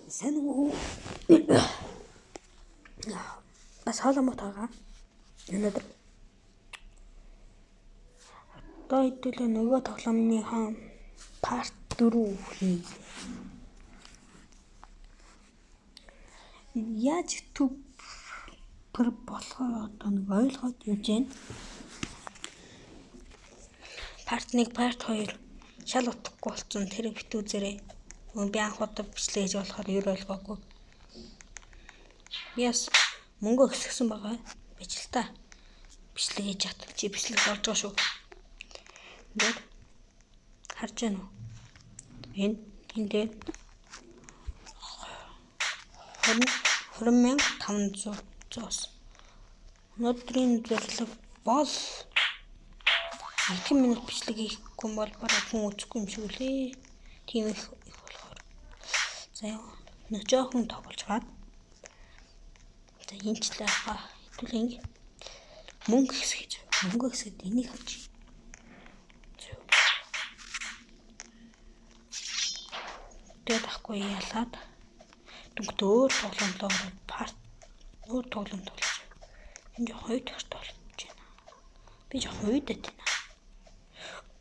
Сайн уу? Бас хоолой мот байгаа. Өнөөдөр одоо хэдүүлээ нөгөө тоглоомынхаа part 4 хий. Яаж YouTuber болохоо одоо нэг ойлгоод явж байна. Part 1, part 2 шал утгагүй болсон. Тэр бит үзээрэй. Би анх удаа бичлэг хийж болохоор юу ойлгоогүй. Би бас мөнгө өсгсөн байгаа. Бич л та. Бичлэг хийж чад. Чи бичлэг болж байгаа шүү. Ингээд харж байна уу? Энэ дээр 20,500 зоос. Өнөөдрийн зорилго бол 1 минут бичлэг хийхгүй бол бараг хүн үзэхгүй юм шиг үлээ. Тийм их болохоор. За яа. Нэг жоохон тоглож гад. За энэчлээ хаа. Хэдүүл ингэ мөнгө хэсгэж. Мөнгө хэсгэд энийг авч. Тэгээд ахгүй ялаад дүнхт өөр тоглоомтой ороод парт өөр тоглоом тоглож. Энэ жоо хоёр дахь тоглож байна. Би жоо хоёрдод байна.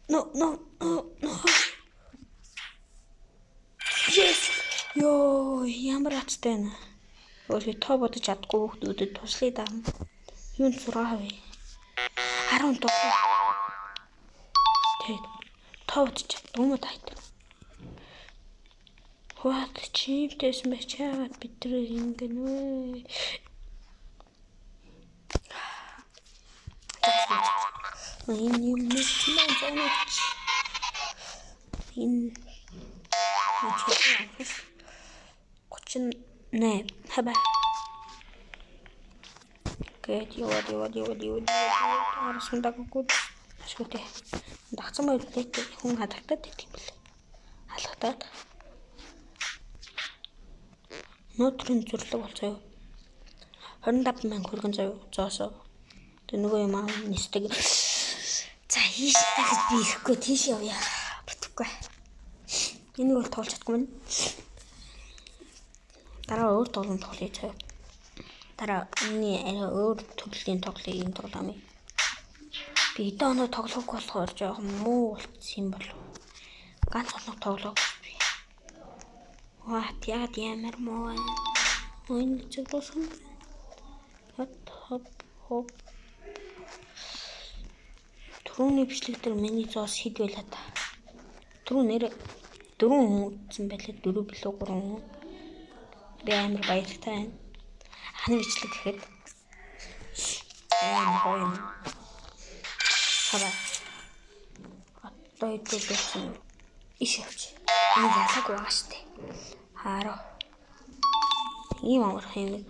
No no no. Yes. Йоо, ямар аттай байна. Өөрөөр тоо бодож чадахгүй хүүхдүүдэд туслая даа. Юун 6 вэ? 17. Тэгээд тоо бодож чаддгүй юм уу та хэд? What чимтэйсэн бэ? Чаагаад бид нар ингэнэ вэ? Энэ юм нэг зонооч. Энэ 38 хабаа. Гээд яваад арасан даггүй ашгүй. Дагцсан байлээ хүн хадагтаад идэх юм бэлээ. Халахтаад өнөөдрийн зорилго бол заяа 25,000 хүргэн заяа зоосоо. Тэгээ нөгөө юм аа нисдэг. За хийш гэж би ирэхгүй тийш явъя. Битггүй. Энийг бол тоглож чадахгүй мэн. Дараа өөр тоглоом тоглоё заяа. Дараа энэний арай өөр төрлийн тоглоё энэ тоглоомыг. Би хэдэн оноо тоглохгүй болохоор жоохон муу болцсон юм болов. Ганц оноо тоглоог би. What яагаад ямар муу вэ? Энэ зөвлөсөн. Хоп хоп хоп. Түрүүний бичлэг дээр миний зоос хэд байлаа та? Түрүү нэр 4 хүн үзсэн байлаа. 4 билүү 3 хүн. Би амар баяртай байна. Анхны бичлэг гэхэд амар гоё юм. Хаваа. Одоо хэдүүлсэн иш явч. Энийг ялаагүй байгаа штэ. Хараа. Ийм амархан юм.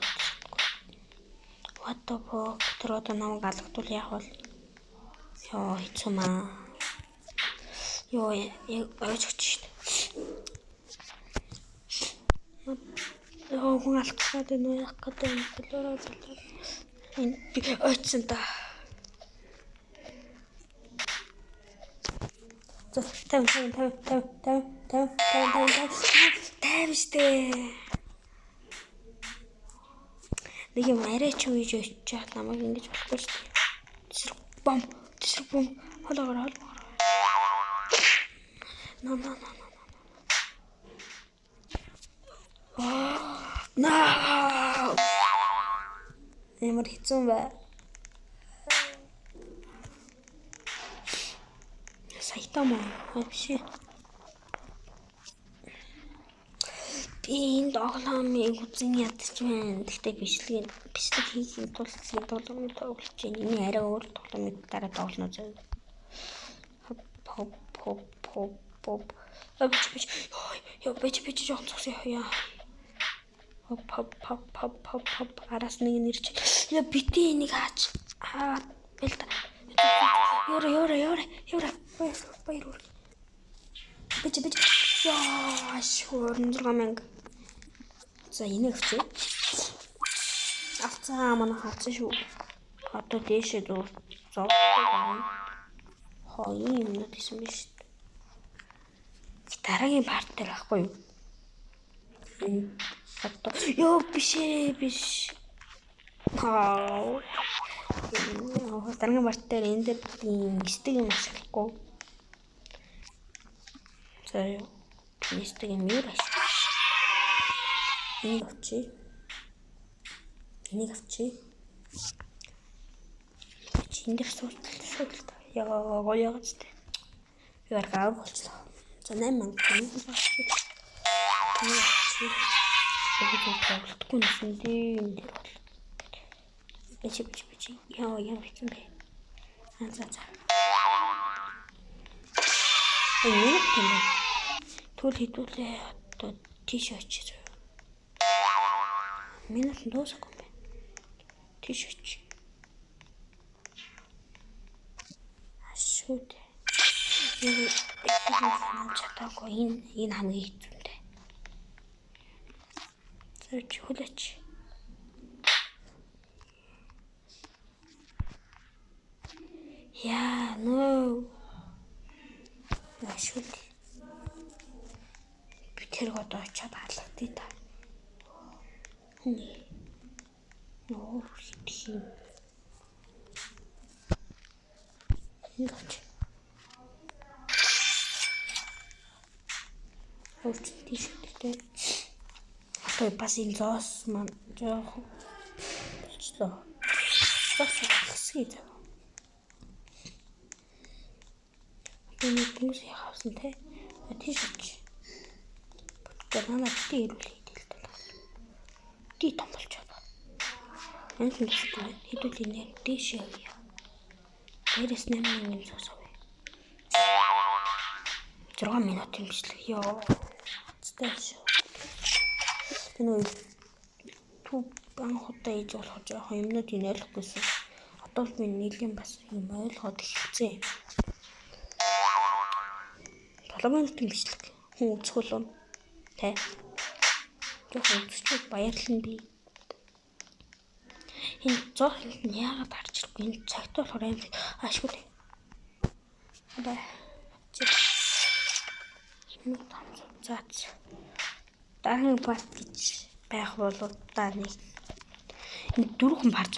What the fuck? Тэр одоо намайг алгадвал яах вэ? Йоо, хэцүү маа. Йоо, яг ойж өгч штэ. Йоо, хүн алах гэдэг нь яах гэдэг юм болоорой болоо. Энэ би ойцсон та. За 50 50 50 50 50 50 50 штэ. Нэг юм арай ч үеж очиж намайг ингэж болохгүй штэ. Тэсрэг бом, тэсрэг бом. Хоолоогоор хоолоогоор. На на на на. No. Ямар хэцүү бэ? Сайтама вообще. Би энэ тоглоомыг үзэн ядч байна. Гэхдээ бичлэг хийхин тулд энэ тоглоомыг тоглож байна. Энэ арай өөр тоглоомыг дараа тоглоно зөө. Хоп хоп хоп хоп хоп. Бич. Йоо бич жоохон цогсон яа. Хоп хоп хоп хоп хоп хоп. Араас нэг нэрч. Яа бити энийг хаач. Аа бэл та. Ёра. Баяр үр. Бич. Яа, 26,000. За энийг авчи. Авцаа манай хавцсан шүү. Одоо дээшээ зов. Хоо ийм юмнууд исэн биш. Дараагийн парт дээр авахгүй юу? Одоо ёо биш ээ биш. Аа. Дараагийн part дээр энэ дээр мистик юм ашиглахгүй. За юу. Мистик юм юу ашиглах. Энийг авчи. Энийг авчи. Энэ дээр суудлаа. Яа гоё яагаад ч тэ. Би бараг авах болчлоо. За 8000 төгрөг. Энийг авчи. Тоглохгүй нэсэн дээ энэ дээр бол. Бич. Яа ямар хэцүү бэ? Аа за за. Энэ юм байна. Түл хэдүүлээ одоо тийш очиж. Минут дуусахгүй юм байна. Тийш очиж. Шүү дээ. Яг санаж чадаагүй. Энэ хамгийн хэцүү юм дээ. Зөв хүлээч. Яа, нөө. Шүү дээ. Би тэрг одоо очиад алгадъя та. Нөө хит юм. Энийг авч. Өөрч тийш үтэй. Одоо бас энэ зоос маань жоохон болчлоо. Зоос хэсгий зав. Одоо нэг хүмүүс явсан те. Тийш очи. Бүтээ манай битээ ирүүл хийдэг л та. Би том болчиход байна. Энэ л хэдүүлээ. Хэдүүлээ нэр дээш явъя. Дээрээс 8000 зоос авъя. 6 минут юм бичлэг. Йоо. Цэцтэй шүү. Тэр нөө YouTube анх удаа хийж болохоор жоохон юмнуудыг ойлгохгүйсэн. Одоо л би нийлэн бас юм ойлгоод эхэлсэн юм. 7 минутын бичлэг. Хүн үзэх болов. Тэ. Жоохон үзчихвэл баярлан би. Энэ зоос нь яагаад харж ирэхгүй энэ цагт болохоор аим ашгүй дээ. Одоо чи за дараагийн part гэж байх болов та нэг энэ дөрвөн part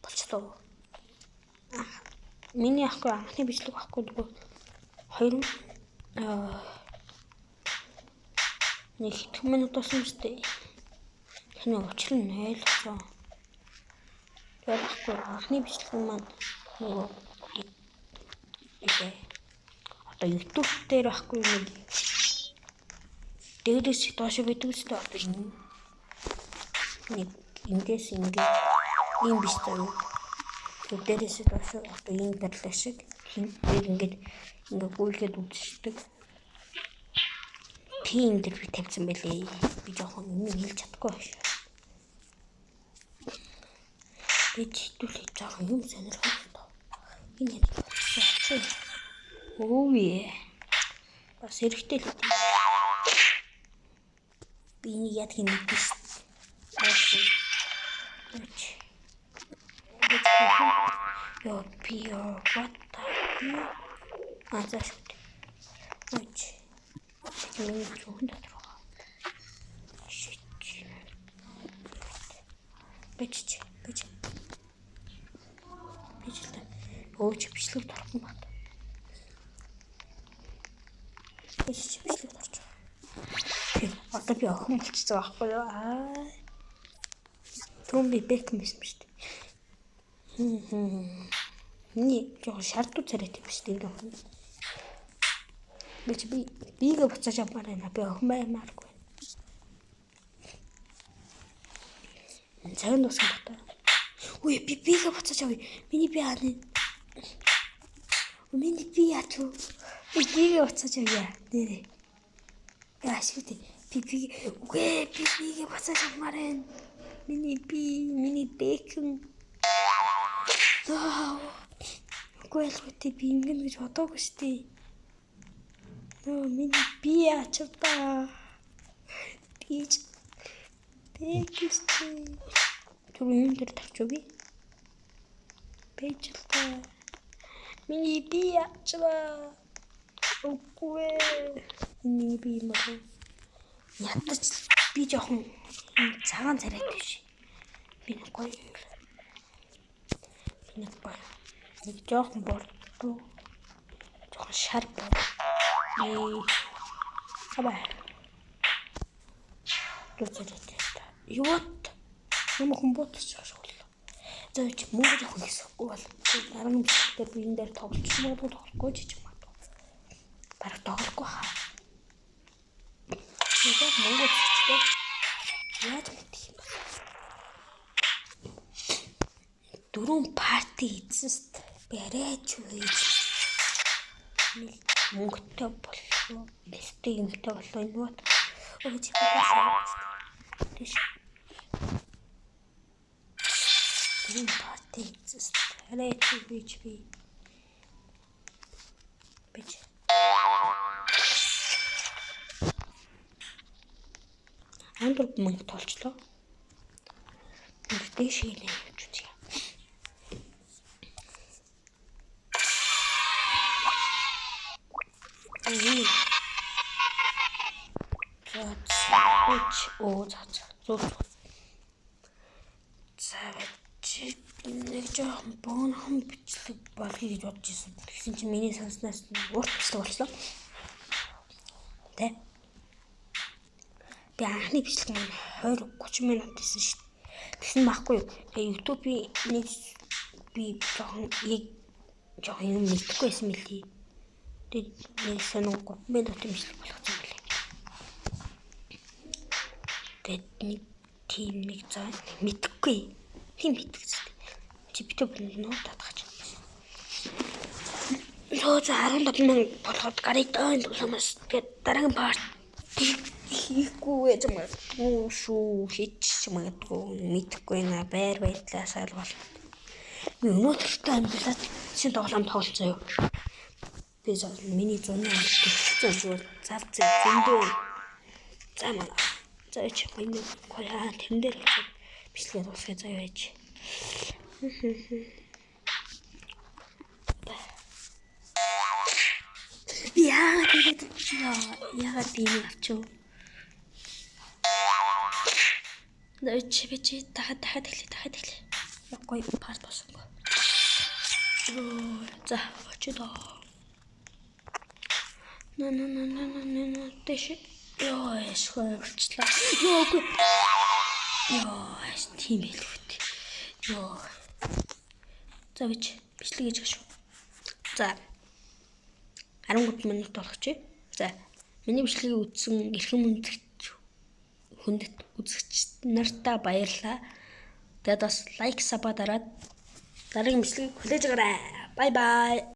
болчлоо. Миний ахгүй анхны бичлэг байхгүй нөгөө хоёр нэг хэдэн минут болсон юм шүү дээ. Тэний учир нь ойлгосон. Тэгэхгүй анхны бичлэг маань нөгөө одоо YouTube дээр байхгүй нэг дээрээс доош байдаг ч одоо нэг эндээс ингээд ийм биш заяа. Дээрээс доош одоо ийм барилга шиг тийм ингээд ингээд гүйлгээд үзчихдэг. Тийм дээр би тавьсан байлээ. Би жоохон юм хэлж чадахгүй байх шүү. Би читүүлээ жоохон юм сонирхолтой. Энэ хэд болсон. Өө. Бас хэрэгтэй л үү. Би энийг яадгийг мэднэ шүү. Йоо би ёо what the аа за шүү. Ой. Миний зөвхөн дотор байгаа. Shit. Бич. Бич л та. Өөч бичлэг дорхон байна. Бич бичлэг дорч байгаа. Одоо би охин болчихсон байхгүй юу? Аа. Түн би бэк юм байсан шүү дээ. Миний жоохон шардуу царайтай биш дээ охин. Би чи бигээ буцааж авмаар байна. Би охин баймааргүй. Цагаан дууссан бата. Үгүй би бигээ буцааж авъя. Миний би хаана? Миний би яач вэ? Би бигээ буцааж авъя. Нэрээ. Яа шүү дээ. Би бигээ үгүй би бигээ буцааж авмаар байна. Миний би миний бэкэн. Үгүй л үгүй би ингэнэ гэж бодоогүй шүү дээ. Нөө миний би яач та. Би бэкэн. Тэр юм дээр тавьчих би. Бэж л та. Миний би яачлаа. Үгүй. Миний би юм уу? Ятаж Би жоохон цагаан царайтай биш. Би нэг гоё. Би нэг гоё. Нэг жоохон бордоо. Жоохон шар бор. Хабаа. Зүрхтэй. Юут? Юм хүн буудчих шиг боллоо. За чи мөнгө жоох хийсэхгүй бол дараагийн бичлэг дээр би энэ дээр тоглож магадгүй тоглохгүй ч гэж магадгүй. Бараг тоглохгүй хаа. Нэг мөнгө хийчихтэй. Яаж мэдэх юм бэ? 4 парти хийсэн. Би арай ч үеж мөнгөтэй боллоо. Бэстэй юмтай боллоо энэ бот. Өө чи тийш. 4 парти хийсэн. Арай ч үеж би. Бич. Андур мөнгө толчлоо. Нэг дээш хийлээ явж үзье. За оо за за за чи нэг жоохон богинохон бичлэг болгоё гэж бодож ирсэн. Тэгсэн чинь миний санснаас урт бичлэг болчлоо. Тэ. Би анхны бичлэг маань 20 30 минут байсан шүү дээ. Тэгсэн байхгүй юу. Тэгээ YouTube-ийн нэг би жоохон яг жоохон юм мэдэхгүй байсан мэлий. Тэгээд нэг сонин 3 минутын бичлэг болгосон байлээ. Тэгээд нэг тийм нэг заа мэдэхгүй. Тийм мэддэг зү. Чи битүү нуу татгаж. За 17 мянга болоход гарыг тулмаас тэгээд дараагийн парт хийхгүй гэж магадгүй шүү. Хийчих магадгүй мэдэхгүй наа байр байдлаасаа л болно. Би өнөөдөртөө амьдралаа шинэ тоглоом тоглолцоо юу. Би зоо миний зуны амьдрал төрсөн шүү. Зав зөндөө. За манай. За чи гоё гоё тэн дээр бичлэгээ дуусгая заяа байж. Би яагаад ингэж яагаад ийм авчив? Чи би чи дахиад эхлэе. Яг гоё парт болсонгүй. За очиж доо. На на на на на на дэш. Йоо, эшгүй болчлаа. Йоо үгүй. Йоо, тийм хэлвэт. Йоо. За бич бичлэг хийж шүү. За 13 минут болгочих. За миний бичлэгийг үзсэн эрхэм хүндэт үзэгч нартаа баярлалаа. Тэгээд бас лайк, саба дараад дараагийн бичлэгийг хүлээж аваарай. Bye bye.